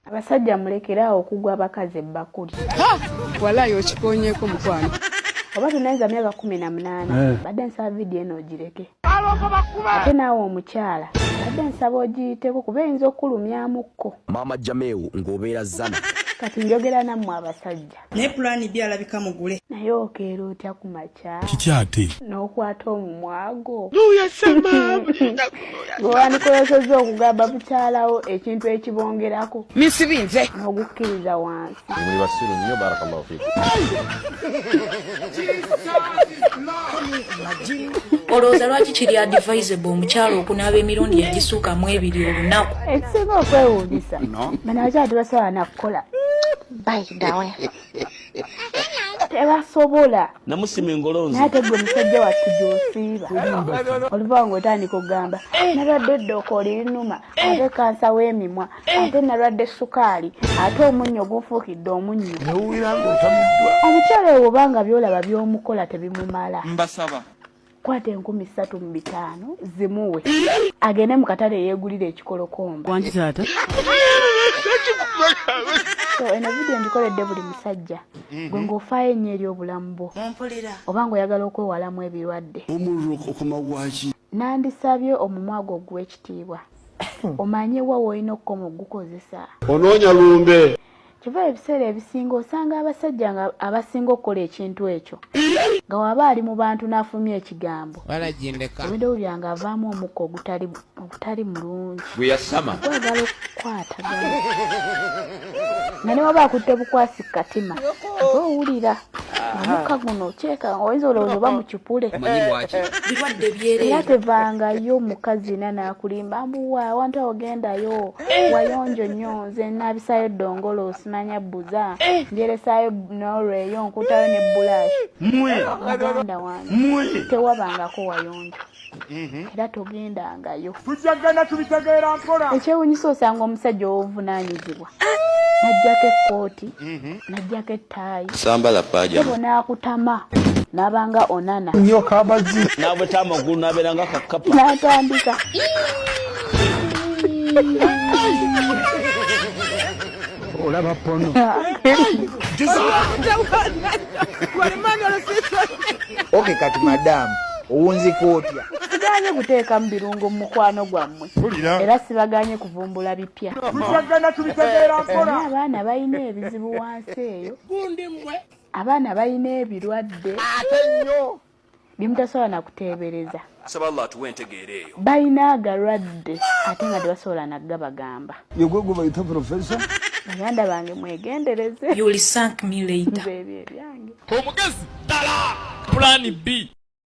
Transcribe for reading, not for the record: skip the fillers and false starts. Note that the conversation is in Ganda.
Abasajja mulekere awo okugwa abakazi ebbakuli. Walayi okikonyeko mukwano. Oba tonayinza myaka 18, badde nsaba vidiyo eno ogireke. Ate naawe omukyala badde nsaba ogiyiteko kuba eyinza okukulumyamukko. Maama Jameu ng'obeera Zana. Kati njogera nammwe abasajja. Naye pulaani B alabika mugule. Naye okeera otya ku makya? Kiki ate? N'okwata omumwago. Gwe wandikozesezza okugamba mukyalawo ekintu ekibongerako. Misibinze. N'ogukkiriza wansi. Muli basiru nnyo, barakallahu fikum. Olowooza lwaki kiri advisable omukyala okunaaba emirundi egisuka mu ebiri olunaku? Ekisinga okwewuunyisa, bano abakyala tebasobola na kukola. By the way. Tebasobola. Namusima engolo nze. Naye ate gwe musajja wattu gy'osiiba. Oluva nga otandika okugamba nalwadde eddooko lirinuma, ate kansa w'emimwa, ate nalwadde sukaali, ate omunnyo gunfuukidde omunnyo. Newuwira ng'otamiddwa. Omukyala oyo bw'oba nga by'olaba by'omukola tebimumala. Mbasaba. Kwata 3500 zimuwe agende mu katale yeegulire ekikolokomba. Wangi taata. So eno vidiyo ngikoledde buli musajja gwe ng'ofaayo ennyo eri obulamu bwo oba ng'oyagala okwewalamu ebirwadde. Omuliro okoma gwaki? Nandisabye omumwa gwo oguwe ekitiibwa, omanye wa w'olina okukoma okugukozesa. Onoonya lumbe. Kyova ebiseera ebisinga osanga abasajja nga abasinga okukola ekintu ekyo nga waba ali mu bantu n'afumya ekigambo, Walagindeka. obedde owulira nga avaamu omukka ogutali mulungi. Gwe yasama. Gwagala okukwatagana nga ne waba akutte bukwasi ku katima, oba owulira omukka guno kyeka oyinza olowooza oba mu kipule. Omanyi lwaki? Birwadde Era byereere. tevangayo omukazi yenna n'akulimba mbu wa awantu awo gendayo wayonjo nnyo, nze naabisaayo eddongolo, simanya bbuza, njeresaayo n'olweyo, nkuutayo ne bbulaasi. Muganda wange, tewabangako wayonjo era togendangayo. Tujjagana tubitegeera mpola. Ekyewunyisa osanga omusajja ow'obuvunaanyizibwa n'aggyako ekkooti, n'aggyako ettaayi, Sambala pajama. ebo n'akutama n'abanga onana. Nnyo kabazi. N'abweta amagulu n'abeera nga kakapa. N'atandika. Olaba pono. Okay, kati madamu owunzika otya? Siganye kuteekamu birungo mu mukwano gwammwe era sibaganye kuvumbula bipya. Tujjagana tubitegeera mpola. Naye abaana balina ebizibu wansi eyo. Abaana balina ebirwadde. Ate nnyo. Bye mutasobola na kuteebereza. Saba Allah atuwe entegeera eyo. Balina agalwadde ate nga tebasobola na gabagamba. Yegwe gwe bayita professor. Baganda bange mwegendereze. You will thank me later. Nze ebyo ebyange. Omugezi ddala. Plan B.